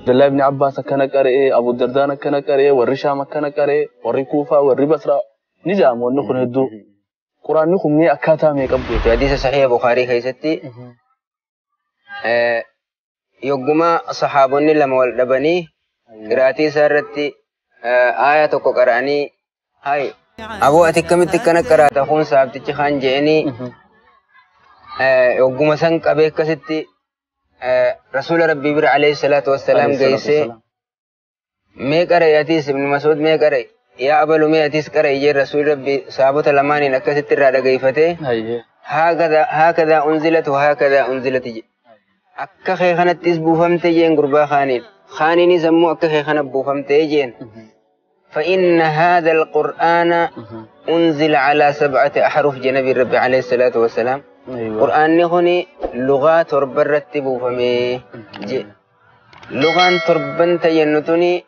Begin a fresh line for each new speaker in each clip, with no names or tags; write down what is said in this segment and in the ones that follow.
Abdullah ibn Abbas akkana qara'ee, Abu Dardaan akkana qara'ee, warri Shaam akkana qara'ee, warri Kuufaa, warri Basraa ni jedhama wanni kun hedduu. Quraanni kun mee akkaataa meeqa beeka?
Hadiisa sahiha Bukhaarii keessatti yogguma sahaabonni lama wal dhabanii qiraatii isaa irratti aaya tokko qara'anii hay aboo ati akkamitti akkana qaraata kun saabtichi kaan je'anii yogguma san qabee akkasitti rasuula rabbii bira alayhi salaatu wassalaam geessee mee qara'e atiis ibnu Masuud mee qara'e yaa abalu mee atiis qara'e jee rasuulli rabbii saabota lamaaniin akkasitti irraa dhageeffatee haakadaa unzilat haakadaa unzilat jedhe. Akka kee kanattis buufamte jeen gurbaa kaaniin. Kaaniinis ammoo akka kee kana buufamte jeen. فإن هذا القرآن أنزل على 7 أحرف جنبي الرب عليه الصلاة والسلام. قرآن هني لغة تربرت بوفمي لغة تربن تينتني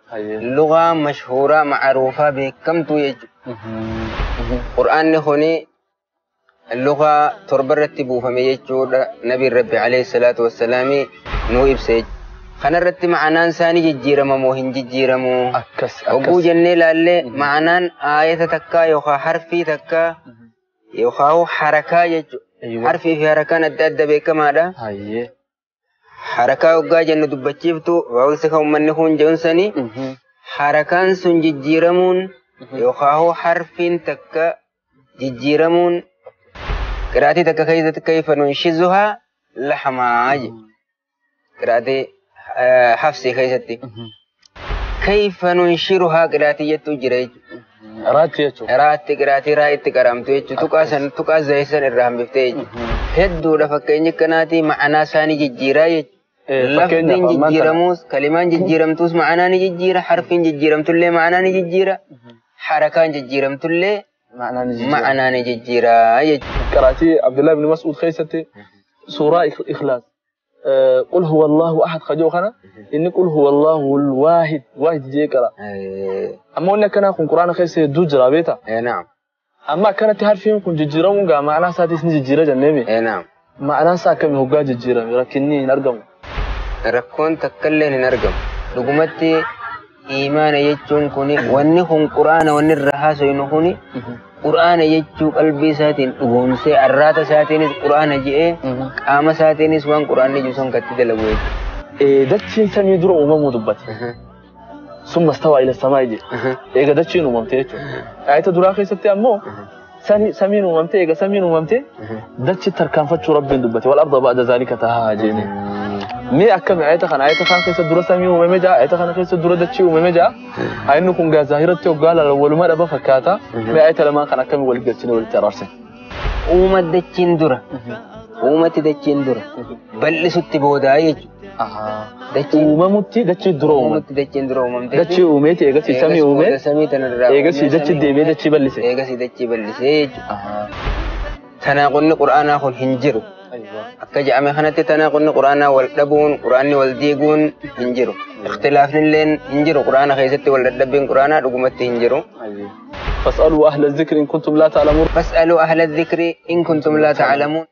لغة مشهورة معروفة بكم تويج. قرآن هني اللغة تربرت بوفمي يجود نبي الرب عليه الصلاة والسلام نويب سيج. Kanarratti ma'anaan isaanii jijjiirama moo hin jijjiiramu?
Akkas.
Oguu jennee ilaallee ma'anaan aayata takkaa yookaan harfii takkaa yookaan harakaa jechuudha. Harfii fi harakaan adda adda beekamaadha. Harakaa hoggaa jennu dubbachiiftu waa'ulsi kan uummanni kun jedhuun harakaan sun jijjiiramuun yookaan harfiin takka jijjiiramuun qiraatii takka keessatti kayfa nunshizuhaa lahamaa jedhu. Qiraatii حفصي خيستي كيف ننشرها قراتي يتو جريج
راتي يتو
راتي قراتي رايت كرامتو يتو تقاسن تقاس زيسن الرحم بفتيج هدو لفكيني كناتي معنا ساني ججيرا لفظين ججيرموس كلمان ججيرمتوس معنا نججيرا حرفين ججيرمتو معنا نججيرا حركان ججيرمتو معنا نججيرا
قراتي عبد الله بن مسعود خيستي سورة إخلاص قل هو الله أحد خجوخنا إن قل هو الله الواحد واحد جيكرا أما إن كان كن قرآن خيس دوجرا بيتا
نعم
أما كانت تعرفين كن جيرون جا معنا ساتيس نجيرا جنبي
نعم
معنا ساكن هو جا جيرا لكني نرجم
ركون تكلم نرجم لقمتي إيمان يجون كوني وإنهم قرآن وإن الرهاس ينهوني قرآن يجو قلبي ساتين وهم الرات ساتين قرآن جئ قام ساتين سوان قرآن يجوسون كتير لبوي.
دتشين سمي درو أمم مدبت. ثم استوى إلى السماء جي. إيه دتشين أمم تيجو. آية دراخي ستي أمو سمين أمم تي إيه سمين أمم تي دتش تركان فتش رب دبت والأرض بعد ذلك تهاجيني. مي أكمل آية خان آية خان كيس درو سمي أمم جا آية خان كيس درو دتشي أمم جا. أينو كون جا ظاهرة تقال الأول ما ربى فكاتا مي آية لما خان أكمل والجتشين والتراسين.
أمم دتشين درا أمم تدتشين درا بل ست بودايج.
أمم تدتشي درو
أمم تدتشين درو أمم
دتشي أمم تيجا سمي أمم
سمي تنرى
إيجا سيدتشي ديمي دتشي بلسي
إيجا سيدتشي بلسي. تناقض القرآن أخو هنجرو. Akka jedhame kanatti tanaaqonni quraanaa wal dhabuun quraanni wal diiguun hin jiru. Ikhtilaafni illee hin jiru quraana keessatti wal dadhabbiin quraanaa dhugumatti hin jiru.
Fas'aluu ahla dhikri in kuntum laa ta'lamuun.
Fas'aluu ahla dhikri in kuntum laa ta'lamuun.